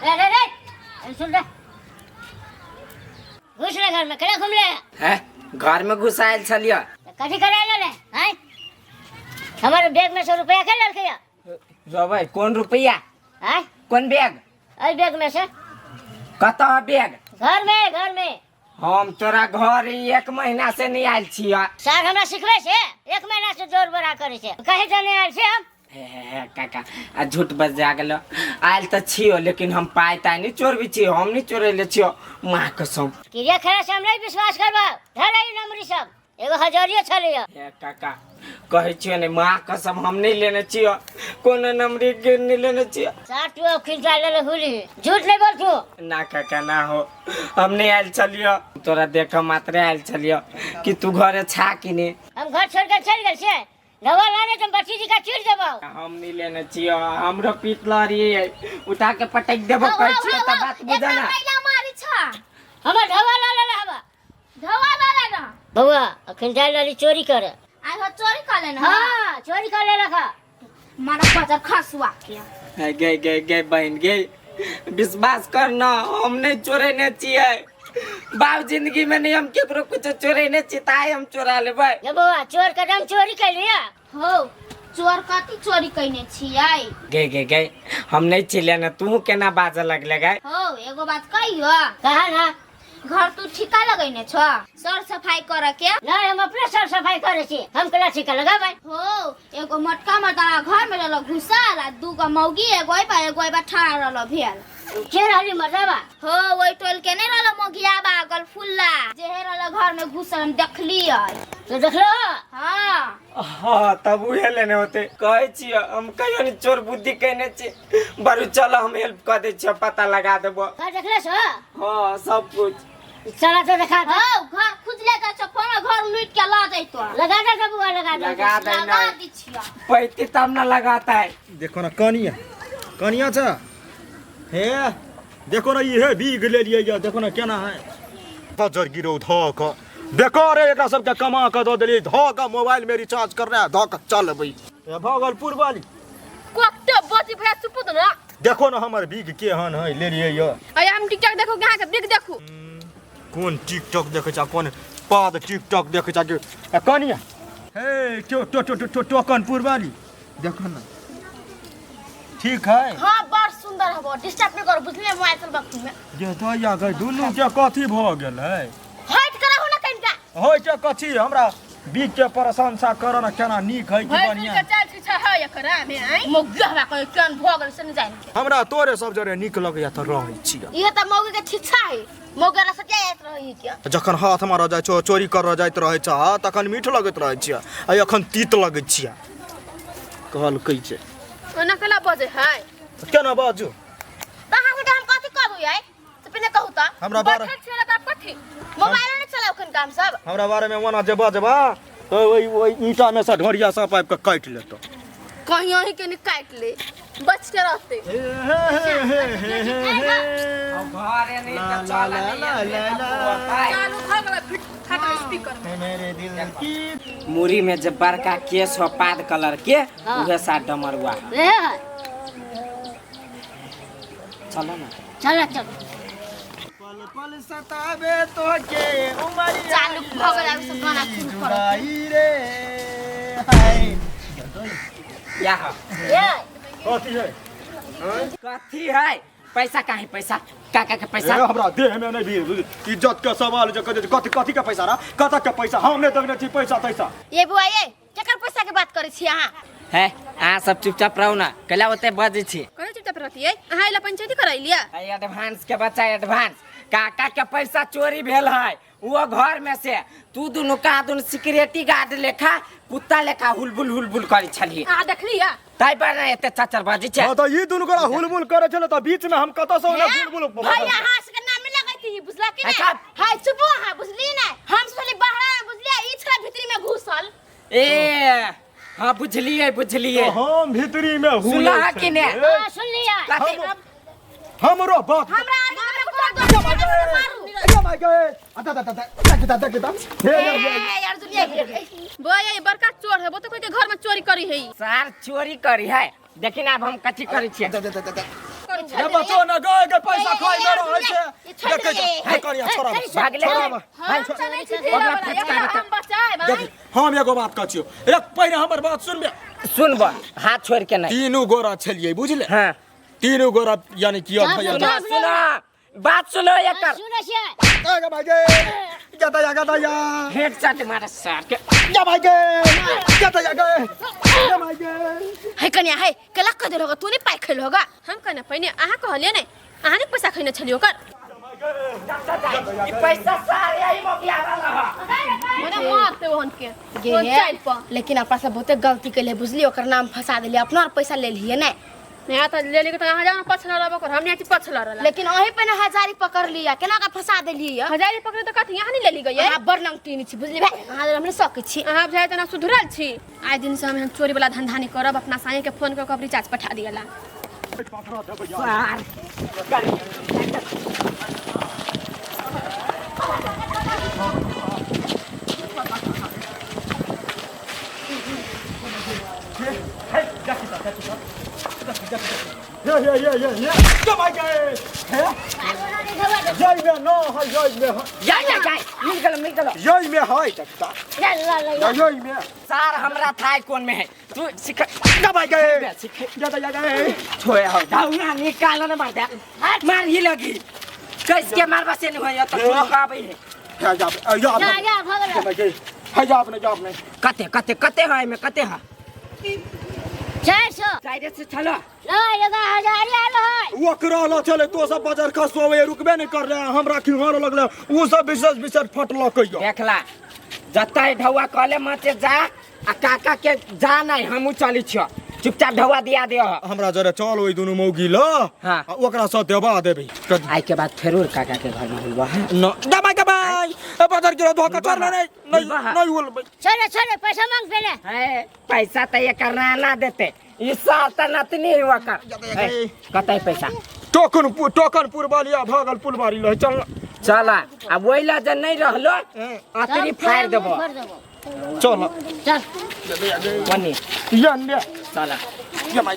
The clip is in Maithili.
रे रे रे ए, सुन रे घुस रे घर में केना घुमले हैं घर में घुसायल छलियै तऽ कथी करे ले रे हैं हमर बैग में से रुपया के लेलकै या रबै कोन रुपैआ हैं कोन बैग एहि बैग में से कतऽ बैग घर में घर में हम तोरा घर एक महीना से नहीं आयल छियै सर हमरा सिखबै छै एक महीना से जोर बड़ा करै छै कहीं से नहीं आयल छै हम हे हे हे काका आ झूठ बजा गेलो आयल तऽ छियो लेकिन हम पाइ ताइ नहीं चोरबी छियो हम नहीं चोरेले छियो माँ कसम क्रिया खेला से हम नहीं विश्वास करबा धर ई नंबरी सब एगो हजारियो छलैया हे काका कहै छियो ने माँ कसम हम नहीं लेने छियो कोनो नंबरी के नहीं लेने छियो सार तू अब खिंचा ले हुली झूठ नहीं बोल तू ना काका ना हो हम नहीं आयल छलियो तोरा देख मात्रे आयल छलियो कि तू घरे छा कि नहीं हम घर छोड़ के चल गेल छियै नवा लाने तुम बच्ची जी का चीर देबो हम नहीं लेने छियो हमरो पीत लहरी है उठा के पटक देबो कहै छियो त बात बुझा ना कैला मारी छ हमर ढवा ला ले हवा धवा ला ले ना बउआ अखन जाय रहली चोरी करे आइ हो चोरी कर लेना हाँ चोरी कर ले रखा मारा बजर खसुआ के है गे गे गे बहन गे विश्वास कर ना हम नहीं चोरेने छियै बाप जिंदगी में नहीं हम केकरो कुछ चोरेने छी ताय हम चोरा लेबै ये बउआ चोर के दम चोरी कर लिया हो चोर कथी चोरी कइने छियै गे गे गे हम नहीं छिले ना तू केना बाजऽ लगले गे हो एगो बात कहियो कहा ना घर तू ठिका लगैने छ सर सफाई करे के नहीं हम अपने सर सफाई करे छी हम केना ठिका लगाबै हो एगो मोटका मर्दाना घर में रहल घुसल आ दूगो मौगी एगो एहि पर एगो एहि पर ठाढ़ रहल भेल के रहली मर्दाबा हो ओहि टोल के नहीं रहल मौगियाबा गलफुल्ला जेहे रहल घर में घुसल हम देखलियै तो देखलो हाँ हाँ तब उहे लेने होते कहै छियै हम कहियो नहीं चोर बुद्धि कहने छी बरू चल हम हेल्प कऽ दै छियै पता लगा देबो का देखले छो हाँ सब कुछ चला तो देखा दे हो घर खुजले जाइ छौ कोनो घर लूटि के लऽ जैतो लगा दे सब बुआ लगा दे लगा दे लगा ना दै छियै पैती तब ना लगाता है देखो ना कनिया कनिया छ हे देखो ना इहे बीघ लेलियै ये देखो ना केना है बजर गिरौ धऽ कऽ बेकार है एकरा सबके कमा कऽ दऽ देलियै धऽ कऽ मोबाइल में रिचार्ज करना है धऽ कऽ चलबै ए भागलपुर वाली कते बची भैया चुप तो ना देखो ना हमर बीघ केहन है लेलियै ये अरे हम टिकटॉक देखू कि अहाँके बिग देखू कोन टिकटॉक देखै छ कोन पाद टिकटॉक देखै छ कि ए कनिया हे टो टो टो टो टोकनपुर वाली देखो ना ठीक है हाँ बड़ सुंदर हबो डिस्टर्ब नहीं करो बुझलिए मोबाइल चल बखू में जे दैया गई दुनू के कथी भऽ गेलै हट करा हो ना कनिका होइ छै कथी हमरा बीच के प्रशंसा कर ना केना नीक है कि भैंसुर बढ़िया के चाल छी है एकरा में आई मौगी हवा कोई केन भऽ गेल से नहीं जान के हमरा तोरे सब जरे नीक लगैया तऽ रहै छियै इहे त मौगी के छिछा है मौगी रस के आइत रही के जखन हाथ मारऽ जाइ छौ चोरी करऽ जाइत रहै छ तखन मीठ लगैत रहै छियै आ एखन तीत लगै छियै कहलकै छै ओना केना बजे है केना बाजू त अहाँ के हम कथी कहू यार से पहिने कहू त हमरा बारे- बैठल छियै त कथी मोबाइल नहि चलाउ कन काम सब हमरा बारे में ओना जे बजबा तऽ ओहि ओहि ईंटा में से ढोरिया सब आबि कऽ काटि लेतौ कहीं अहीं के नहीं काट ले बच के रहते घरे नहीं तऽ चल चालू भऽ गेल फिट फाटल स्पीकर मेरे दिल की मुरी में जे बड़का केस हो पाद कलर के हाँ। उहे सा डमरुआ है। रे है चलो ना चल चल पल पल सतावे तो के उमरिया चालू भऽ गेल आब सब गाना शुरू करत। जुदाई रे हाय या हो। ये कथी है कथी है पैसा काहे पैसा काका के पैसा ए, हमरा देह में नहीं भी इज्जत के सवाल जे कथी कथी कथी के पैसा रा कतऽ के पैसा हम नहीं देखने छी पैसा तैसा ये बुआ ये केकर पैसा के बात करै छी अहाँ है अहाँ सब चुपचाप रहू ना कैला ओते बजै छी कने चुपचाप रहतियै अहाँ एला पंचायती करैलियै है एडवांस के बच्चा एडवांस काका के पैसा चोरी भेल है वो घर में से तू दुनू का दुनू सिक्योरिटी गार्ड लेखा कुत्ता लेखा हुलबुल हुलबुल करै छलही अहाँ देखलियै ताहि पर ना एते चचर बजै छै हाँ तऽ ई दुनू गोरा हुलबुल करै छलै तऽ बीच में हम कतऽ से ओना हुलबुल भैया अहाँ सबके नाम नहि लगैती बुझला कि है नहि साहब। हाय चुपो अहाँ बुझलियै ने हम सोचली बाहर बुझलियै ई छला भीतरी में घुसल ए हाँ बुझलिए बुझलिए हम भीतरी में हुलै सुनला कि ने छलियै। हाँ सुन लिया कथी हमरो बात हमरा आगे हमरा कोन मारू अरे my God अदा दा दा दा दा दा दा हे ए यार दुनिया बुआ ये बड़का चोर है वो तो कोई के घर में चोरी करी है सार चोरी करी है देखी ना अब हम कथी करै छियै करू ये बचो ना गए के पैसा खाइ में रहै छै। देखै छै हे कनिया छोड़ा भागले हम चलै छी धीरे ओकरा वाला फटका एकरा बता। हम बचाएब देख हम एगो बात कहै छियौ, एक पहिने हमर बात सुनबे। सुनब हाथ छोड़ के नहीं। तीनू गोरा छलियै बुझले। हाँ तीनू गोरा यानी कि अब भैया सुनो सुनो बात सुनो एकर। सुनै छियै गे भाई गे जाता या जाता या हेड चट मारे सर के जा भाई गे जाता या गे जा भाई गे। हे कन्या हे केला कह देल होगा तू नहीं पाई खैल होगा। हम कहने पहिने अहाँ कहलिए नहीं अहाँ ने पैसा खैने छलियो ओकर। ई पैसा सारे आई मोगिया वाला ह। मने मारते ओहन के गे कोन हे, चाइल पर लेकिन अपना सब बहुते गलती कैले बुझली, ओकर नाम फंसा देली, अपना और पैसा ले लिये नहीं। नया तो ले लेके तो अहाँ जाओ पछला रहबो कर हम नहीं पछला रहला। लेकिन अही पे ना हजारी पकड़ लिया, केना का फंसा देली है। हजारी पकड़े तो कथी यहाँ नहीं ले ली गई अहाँ बड़ नंगटीनी छी बुझली भाई, अहाँ हम नहीं सकै छी। अहाँ बुझाइ तना सुधरल छी। आइ दिन से हम चोरी वाला धंधा नहीं करब, अपना साई के फोन कर के रिचार्ज पठा दियला। सार हे हे हे हे हे जा भाई गे हे जय में न है जय में है जा जा जा मिल गेलो मिल गेलो जय में है तकता जय में सार हमरा थाय कोन में है तू सिख जा भाई गे सिख जा जा जा छोए हो दाउना निकाल न मार दे मार ही लगी कैस के मारबा से नहीं होय तो तू काबे है। जा जा जा जा जा भगल भाई गे है जा अपने जा अपने कते कते कते है में कते है 400 चाइरे से चलो नहीं एगो हजारी आयल है। ओकरा ल चले तो सब बाजार खसवावे रुकबे नहीं कर रहे हमरा खिहार लगले उ सब विशेष विशेष फटल कइयो। देखला जतै ढौआ कहले मते जा आ काका के जा नहीं हमहू चली छियो, चुपचाप ढौआ दिया दे। हमरा जरे चल ओइ दुनु मौगी ल हाँ। आ ओकरा साथ देबा देबे। आई के बाद फेरो काका के घर में हुलबा है न दबाई दबाई ए बाजार के धोखा चल नहीं नहीं नहीं होलबै। छोड़े छोड़े पैसा मांग पहले। है पैसा त एकर ना देते ई साल त नतनी हुआ कर कतै पैसा टोकन टोकन पुरबालिया भागल पुलबारी ल चल चल आ ओइला जे नहीं रहलो अतरी फाड़ देबो। चल चल कोनी या ने चल या my.